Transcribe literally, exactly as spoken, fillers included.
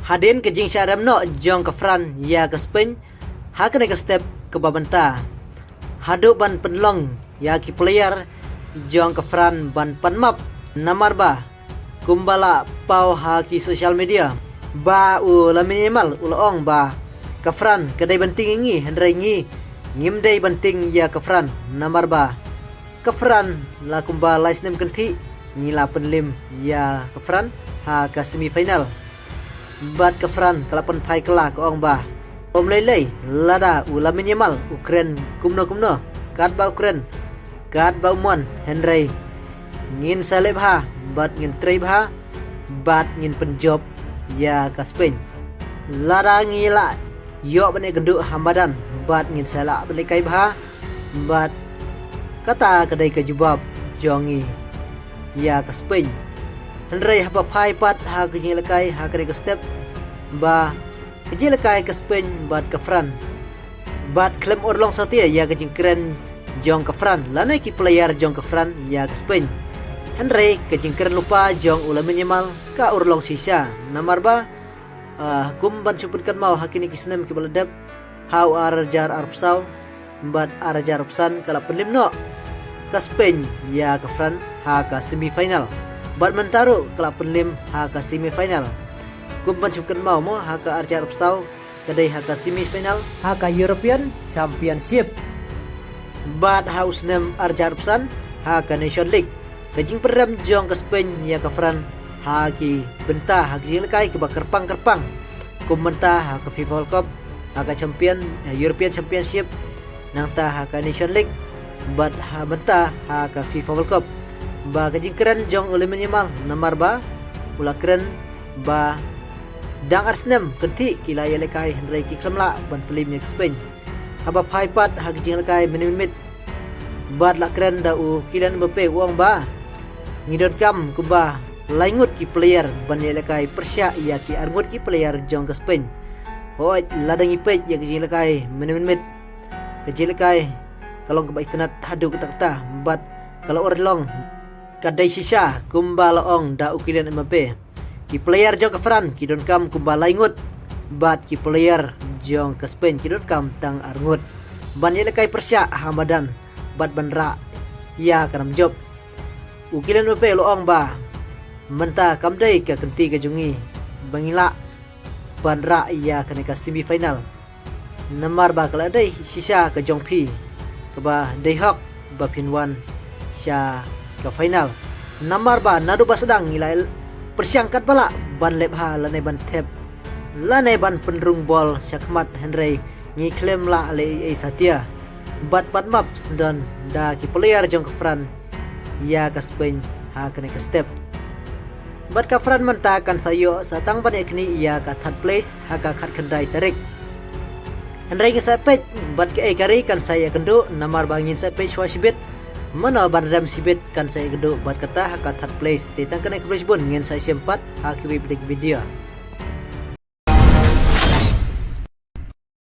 Hadien ka jingshah rem noh jong ka France ïa ka Spain ha kane ka step kaba mynta, haduh ban pynlong ïa ki player jong ka France ban pan map, namar ba kumba la paw ha ki social media ba u Lamine Yamal u la ong ba ka France ka dei ban tieng ïa ngi, hynrei ngi ngim dei ban tieng ïa ka France, namar ba ka France la kumba lai snem kynthih ngi la pynliem ïa ka France ha ka semi final. Bad ka France ka la pynphai kylla, ka ong ba ym lei lei lada u Lamine Yamal u kren kumno kumno, katba u kren, katba u mon, hynrei ngin sa leh bha bad ngin trei bha bad ngin pynjop ïa ka Spain. Lada ngi la ïoh ban ïakynduh ha madan bad ngin sa lah ban lehkai bha, bad kata ka dei ka jubab jong ngi ïa ka Spain. Hynrei haba phai pat ha ka jingïalehkai ha kane ka step, ba ka jingïalehkai ka Spain bad ka France, bad khlem urlong satia ïa ka jingkren jong ka France lane ki player jong ka France ïa ka Spain, hynrei ka jingkren lypa jong u Lamine Yamal ka urlong shisha, namar ba, ah, kum ban shu pynkynmaw ha kine ki snem kiba la dep, ha u ar hajar arphew saw bad ar hajar arphew san ka la pynliem noh ka Spain ïa ka France ha ka semi final, bad mynta ruh ka la pynliem ha ka semi final. Kum ban shu pynkynmaw mo, ha ka ar hajar arphew saw ka dei ha ka semi final ha ka European Championship, bad ha u snem ar hajar arphew san ha ka Nation League. Ka jingpynrem jong ka Spain ïa ka France ha ki bynta ha ka jingïalehkai kiba kyrpang kyrpang, kum mynta ha ka FIFA World Cup, ha ka Champion, eh, European Championship, nangta ha ka Nation League, bad ha mynta ha ka FIFA World Cup. Ba ka jingkren jong u Lamine Yamal, namar ba u la kren ba dang ar snem kynthih ki la ïalehkai, hynrei ki khlem lah ban pynliem ïa ka Spain. Haba phai pat ha ka jingïalehkai mynmiet, bad la kren da u Kylian Mbappe, u ong ba ngi donkam kumba lai ngut ki player ban ïalehkai pyrshah ïa ki ar ngut ki player jong ka Spain. Hooid, lada ngi peit ïa ka jingïalehkai mynmiet, ka jingïalehkai ka long kaba itynnad haduh katta katta, bad ka la urlong ka dei shisha kumba la ong da u Kylian Mbappe. Ki player jong ka France ki donkam kumba lai ngut, bad ki player jong ka Spain ki donkam tang ar ngut ban ïalehkai pyrshah ha madan bad ban rah ïa ka nam jop. U Kylian Mbappe u la ong ba mynta kam dei ka kynti ka jong ngi ba ngin lah ban rah ïa kane ka semi final, namar ba ka la dei shisha ka jong phi kaba dei hok ba phin wan sha ka final, namar ba naduh ba sdang ngi la pyrshang katba lah ban leh bha lane ban thep lane ban pynrung bol sha khmat, hynrei ngi khlem lah leh ei ei satia. Bad pat map syndon da ki player jong ka France ïa ka Spain ha kane ka step. Bad ka France mynta kan sa ïoh sa tang ban ïakhun ïa ka third place ha ka khatkhyndai tarik. Hynrei ngin sa peit bad kaei ka ri kan sa ïakynduh, namar ba ngin sa peit shuwa shibit mano ban rem shibit kan sa ïakynduh bad kata ha ka third place. Te tang kane, khublei shibun, ngin sa ïashem pat ha kiwei pat ki video.